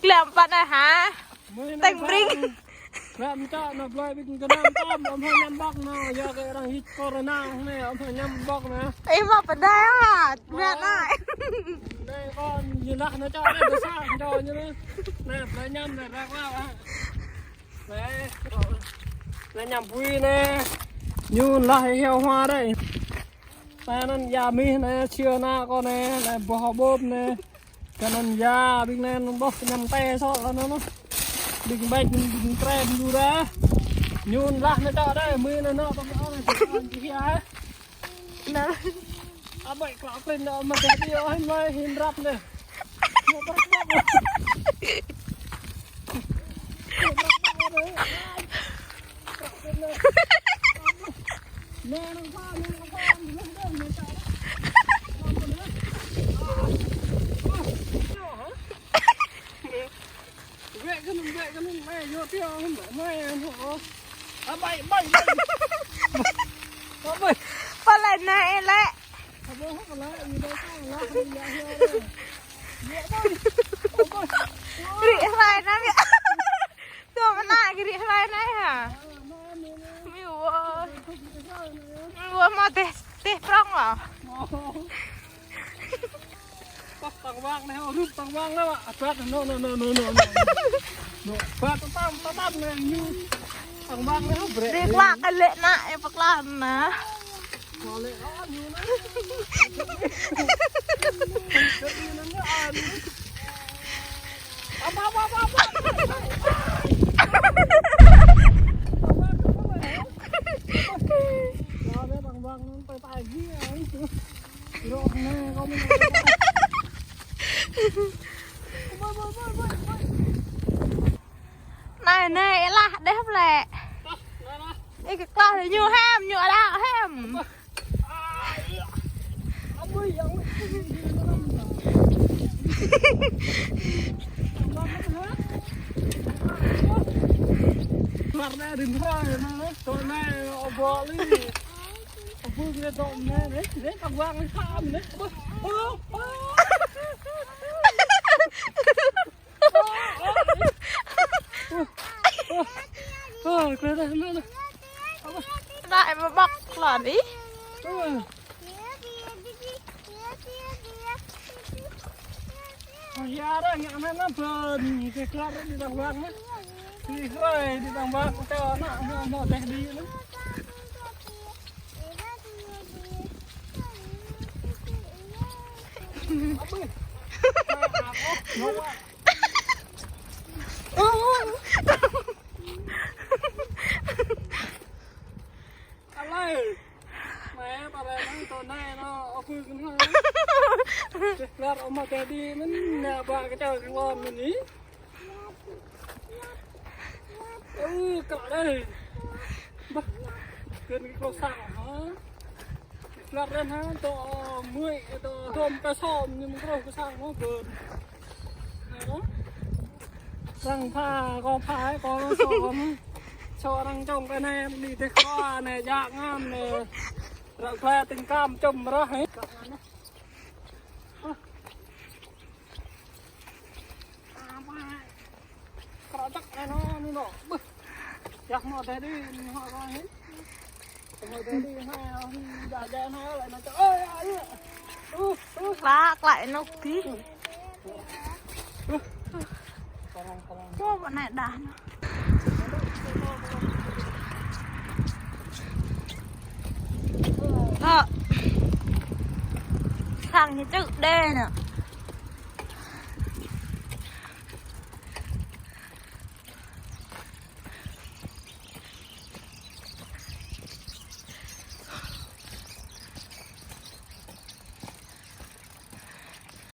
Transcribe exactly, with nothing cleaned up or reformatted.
Glăm pă anai hă? Teng bring. Glăm čă anai blơi ƀing gơnam tơm, ƀu hmâo añăm ƀơ̆ng anai, yua kơ arăng hĭ corona anai, ƀu hmâo añăm ƀơ̆ng anai. Ih, mă pơdai hă? Glăm anai. Anai kơ ñu lah anai čă anai, dơ̆ sa čă ñu anai. Anai blơi añăm anai, ră klă hă. Anai, anai añăm bui anai. Ñu lah heo hua đơi. Anai anŭn ia mih anai, čia anŭn kơ anai, anai boh bôp anai. Kơ anŭn ia ƀing anai anŭn boh añăm tê sô kơ anŭn. Ƀing ƀĕč, ƀing tre, ƀing dura. Ñu lah anai čă đơi, mih anai anŭn, tơm anŭn, anŭn, anŭn, anŭn. Anŭn. Aƀaih klă klin anŭn, mă kơ đi, ơ, mă hin rap anai. Pơlai anai lĕ. Rĭ hrơi anai. Tơm anai kơ rĭ hrơi anai hă? Mĭ wơ̆. Mĭ wơ̆ mă teh, teh prong lă. Tơm tơm wang anai, rup tơm wang anai, wă. Băt, anŭn, anŭn. Băt tơm, tơm anai ñu. Tơm wang anai, brek. Rĭ klă kơ lĕ anai, ih pơklă anai. Anai, anai, ih lah đeh plĕ. Ih, kơ klah ñu hem, ñu đaŏ hem. Klar anai, rĭm hrơi anai, tơl anai, ơ, ƀu lĕ. Ơ, ƀu lĕ tơl anai, anai, anai, tơm wang anai, tơm anai. Ơ, ơ. Ơ, ơ, ơ, ơ, ơ, ơ, ơ. Anai mă ƀơ̆ng lŏn ih. Ơ. Ơ, ya, arăng ngă anai anŭn bơ̆n, kơ klar đi tơm wang anai. Rĭ hrơi đi tơm wang, kơ anai, anai, anai, teh đi anai. Alai. Mă, pă lĕ anŭn tơl anai anŭn, ơ, ƀu kơnơ̆ng. Teh klar ôh mă teh đi, mơ̆n anai ƀă kơ čar kơ lŏn mơ̆n anai. Ơ, kă đơi. Bah, kơ anai kơ sang hă. Teh klar đơi hă, tơ, ơ, mui, tơ, tơm kơ sôm, ñu mơ̆ng krô kơ sang mơ̆n bơ̆n. Arăng pha, kơ pha, kơ sôm. Sô arăng čŏng kơ anai, đi teh kơ anai, jak ngam anai. Ră klă tĭng kam čŏm rah, hă. Kră čăk anai anŭn, anŭn, anŭn. Bơh. Yah mă teh đi, anŭn, anŭn, anŭn. Mă teh đi, anŭn, anŭn, anŭn, anŭn, anŭn, anŭn. Ơ, ya, ya. Ơ, ơ. Klă, klă anŭn đi. Ơ. Ơ, pơ anai đah anŭn. Ơ. Sang ñu čư̆ đê anŭn.